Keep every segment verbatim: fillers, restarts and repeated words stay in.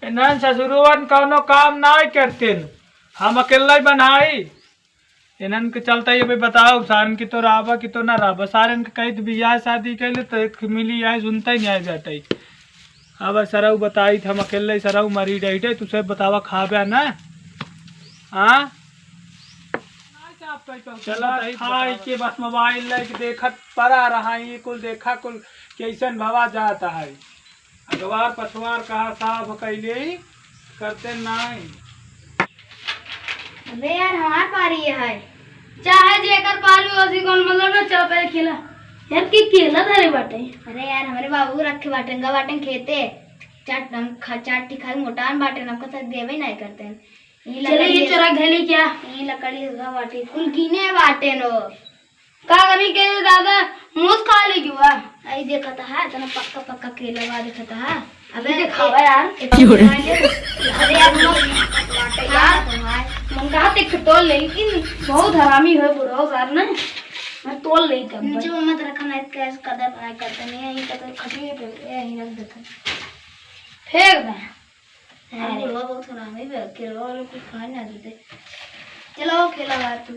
इन्हन ससुरवन कौनो काम नाई करतेन, हम अकेला ही बनाई। इन्हन के चलता ही अभी बताओ, सारन की तो राबा की तो ना राबा। सारन के कही तो बियाह शादी कैले तो एक मिली आए, सुनता ही नहीं आए जाता ही। अब सरऊ बताई थे, हम अकेले ही सरऊ मरी डैटे, तू सब बतावा खाबे ना? हाँ? चला खाई के बस मोबाइल लेके देखत पड़ा रहा, ये कुल देखा कुल कैसन भवा जाता है। अगवार पछवार कहा साफ कैले ही करते नाई। अबे यार, हमार पारी है। चाहे जेकर पारी हो, उसी कौन मतलब ना, चल पहले खेला। यार, के केला धरे बाटे? अरे यार, हमरे बाबू रखे बाटे, गा बाटे खेते। चाट, हम खा, चाट टिकाई मोटान बाटे, हमका सब देवे नहीं करते। ये चले, ये लकड़ी चोरा घले क्या? ये लकड़ी गा बाटे, कुल गिने बाटे नो। का करी के दादा, मुँह खा ले जुआ। आई देखत है, इतना पक्का पक्का केला बा देखत है। अबे ये दिखावा ए-, यार। ए-, क्यों रे? अरे यार, मत काट यार। हाँ, भाई। मन कहा ते एक तोल ले, लेकिन बहुत हरामी है बुढ़ो सार ने। मैं तोल ले तब नीचे भाई। में मत रखना, इतना ऐसे कदर बनाए करते नहीं है, ये कदर खटिए पे, ये यहीं रख देते हैं। फेंक दे। हाँ, अरे। बुढ़वा बहुत हरामी बा, केला वाला कुछ खाए ना देते। चलो, खेला बात तू।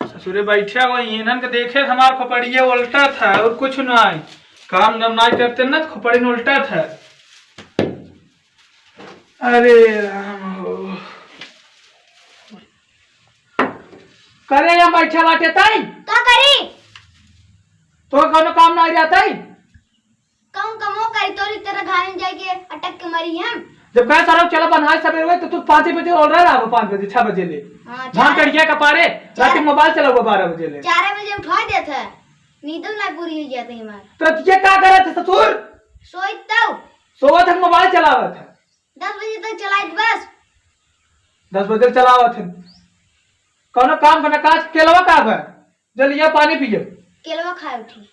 ससुरे बैठे हुए, इन्हन के देखे हमार खोपड़िया उल्टा था और कुछ ना आए। काम धाम ना करते ना, खोपड़ी में उल्टा था। अरे राम हो। करे यहाँ बैठे बाटे ताई? का करी? तो कौनो काम ना रहता है? कौन कमो करी, तोरी तरह घायन जाके अटक के मरी हम। जब कहे सरऊ चलो बनाए सबेरे हुए, तो तू पाँच बजे और रहा हो, पाँच बजे, छह बजे ले। हाँ, धान चार कड़िया का पारे, चार रात में मोबाइल चलाओ बारह बजे ले। चार बजे उठा देत है, नींद ना पूरी हो जाती हमार। तो ये का करत है ससुर? सोई तो। सोवत है, मोबाइल चलावत है। दस बजे तक चलाइत बस। दस बजे चलावत है, कौनो काम बना काज केलवा का बा? जल्दी जा पानी पिए। केलवा खाए उठी।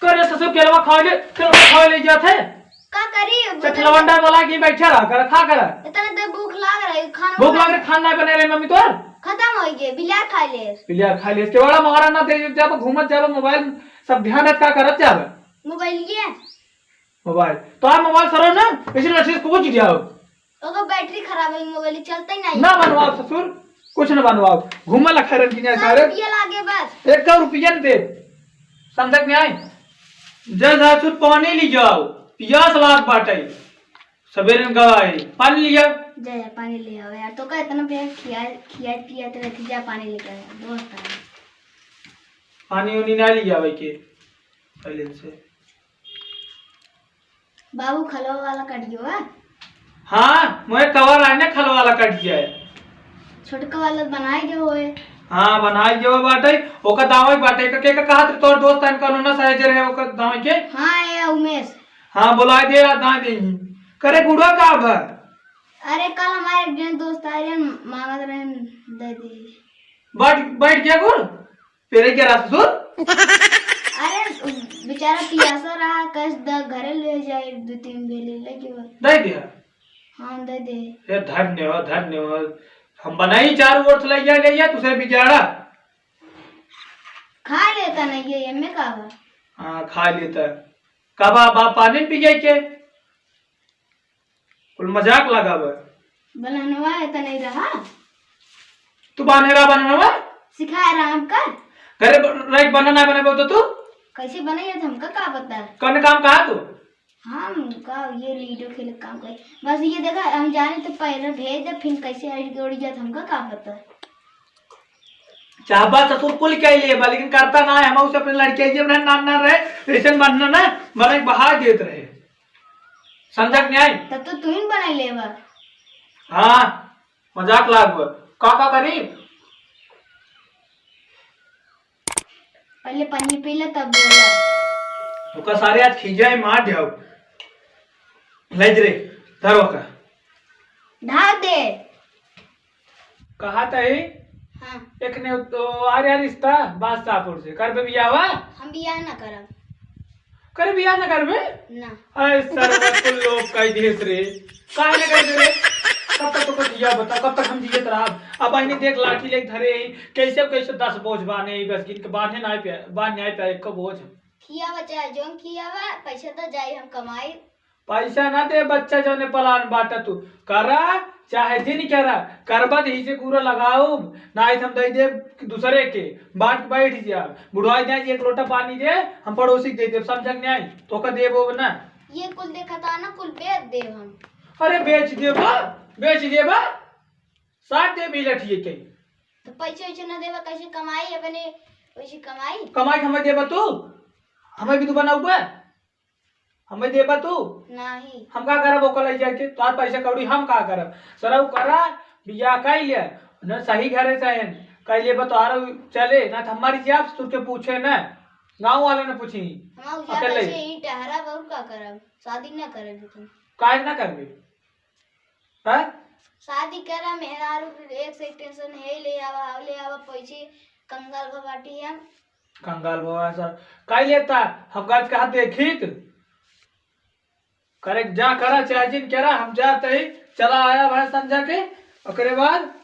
करे ससुर केलवा खा ले, केलवा खा ले जात है। का करी? चठलवंडा वाला की बैठे रहा कर, खा कर। इतना देर भूख लाग रही, खाना भूख बना लाग रही, खाना नहीं बने रहे मम्मी तोर। खत्म हो गए, बिलार खा ले। बिलार खा ले, इसके बड़ा महाराज ना दे, जब घूमत जाबा मोबाइल सब ध्यान रख का करत जाबा। मोबाइल ये। मोबाइल। तो आप मोबाइल सरो ना, इसी लड़की से कुछ दिया हो। ओकर बैटरी खराब है, मोबाइल चलता ही नहीं। ना बनवाओ ससुर, कुछ ना बनवाओ। घूमे ला खैरन की नहीं सौ सारे। रुपया लागे बस। एक का रुपया न दे। समझक नहीं आई? जय सासुर पानी ली जाओ, पियास लाग बाटे। सबेरे में गवाए, पानी लिया। जय, पानी ले आओ यार, तो का इतना बेर खिया, खिया पिया तो रहती, जा पानी लेकर आ, दोस्त आ। पानी उनी ना लिया भाई के, पहले से। बाबू, खलवा वाला कट गयो है? हाँ, मोए कवर आने खलवा वाला कट गया है। छोटका वाला बनाए गयो होए। हाँ, बनाए गयो बाटे। ओकर दावे बाटे, के, के, के कहत रहे तोर दोस्त आन कौनो ना सहेजे रहे ओकर दावे के? हाँ, ये उमेश। हाँ, बोला दे, आ दाए दे ही। करे बूढ़ा का भर? अरे, कल हमारे एक जन दोस्त आए रहे, मांगत रहे, दे दी। बैठ, बैठ गया गुड़? पेरे क्या रहा ससुर? अरे, बेचारा पियासा रहा, कस द घरे ले जाए, दो तीन बेली लेके बा। दे दिया? हाँ, दे दे। ए, धन्य हो, धन्य हो। हम बनाई चार ओर से ले जा, ले जा, तुसे बिचारा। खा लेता नहीं ये, एमे का बा? हाँ, खा लेता। का बा, बा पानी पी जाए के? कुल मजाक लगावे। बननवा है त नहीं रहा। तू बान्हे रहा बननवा? सिखाए रहा हमका। घरे ब-, रह के बनना नहीं बने बोलतो तू? कैसे बने ये तो हमका का पता? कौन काम कहा तू? हम का ये लूडो खेले काम करे। बस ये देखा, हम जाने तो पहले भेज दे, फिर कैसे हट के उड़ जात हमका का पता? चाहबा ससुर कुल कह लिए बा, लेकिन करता ना है। हम उसे अपने लड़के जब रहे, नान नान रहे, ऐसे बनना ना, बने बहा देत रहे। समझक नहीं आई? तब तो तू ही बना लेवा। हाँ, मजाक लाग बा। का, का करी? पहले पानी पी ले, तब बोला। ओका सारे आज खींचा है, मार जाओ। ले रे, धर ओका। ढाल दे। कहा तही? हाँ। एक ने तो आ रहा रिश्ता बादशाहपुर से, करबे बियाह वा? हम बियाह ना करब। करे बियाह ना करबे? ना। अरे सरवा कुल लोग कह दिए रे, काहे ना करबे रे? कब तक तो कुछ या बता, कब तक हम जियत रहब? अब आईने देख लाठी लेके धरे ही, कैसे कैसे दस बोझ बाने ही, बस गिन के बांधे ना पे, बांध नहीं पे एको बोझ। खियावा चाहे जौन खियावा, पैसा तो जाई हम कमाई। पैसा ना दे बच्चा, जौने पलान बाटा तू करा, चाहे जिन करा, करबा त इसे पूरा लगाउब, नाहीं त हम दे देब दूसरे के, बांट के बैठ जा। बुढ़वा जाए एक लोटा पानी दे, हम पड़ोसी के दे देब, समझ में आई? तोका देब ओब ना। ये कुल देखा था ना, कुल बेच देब हम। अरे बेच देबा, बेच देबा, साथ दे भी लठिए के। तो पैसे वैसे ना देबा, कैसे कमाई अपने, वैसे कमाई। कमाई के हमें देबा तू, हमें भी तू बनाउबा। हमें देबा तू? नाहीं। हम का करब ओकर लइ जाके? तोहार पैसा कौड़ी हम का करब? सरऊ करा, बियाह कइ ले, न सही घरे से हन, कइ लेबा तोहार चले, ना त हमारी जाब सुर के पूछे न, गाँव वाले न पूछी। हमार उजाला अकेले। से ही टहरब और का करब? शादी ना करब लेकिन। काहे ना करबे? हैं? शादी करा, मेहरारू एक से एक tension है, ले आवा, हाव ले आवा, पैसे कंगाल भवाटी हम। कंगाल भवा सर, काई लेता? हम गर्ज कहा देखित। करे जा करा, चाहे जिन करा, हम जात ही, चला आया भाई संझा के, ओकरे बाद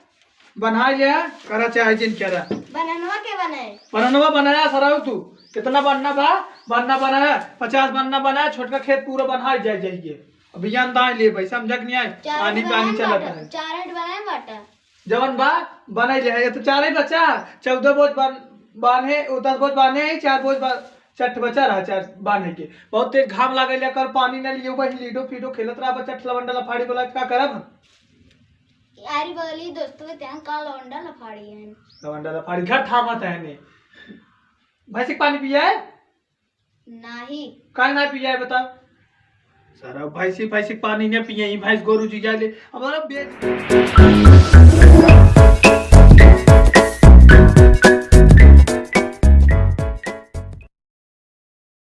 बनाए लिया, करा चाहे जिन करा। बननवा के बनाए? बननवा बनाया सराउ तू, कितना बनना बा? बनना बनाया, पचास बनना बनाया, छोटका खेत पूरा बनाए जाए जाइए। अब बियान दाए ले भाई, समझा कि नहीं आए? चार पानी आठ पानी बनाए चलत बाटा, है। चार आठ बनाए बाटा। जवन बा, बनाई ले है। ये तो चार ही बचा, चौदह बोझ बन-, बान्हे, वो दस बोझ बान्हे है, चार बोझ बा-, चट बचा रहा, चार बान्हे के। बहुत तेज घाम लागे ले, कर पानी न लियो, वही लीडो फीडो खेलत रहा, बच्चा लवंडा लफाड़ी बोला, का करब हम? यारी बगली दोस्तों के त्यां का लवंडा लफाड़ी है? लवंडा लफाड़ी, घर थामत है ने। भैंसी के पानी पिया है? नाही। काहे ना पिया है बता? सारा भैंसी, भैंसी पानी नहीं पिए, ई भैंस गोरू जी जाए ले, हमारा बेच।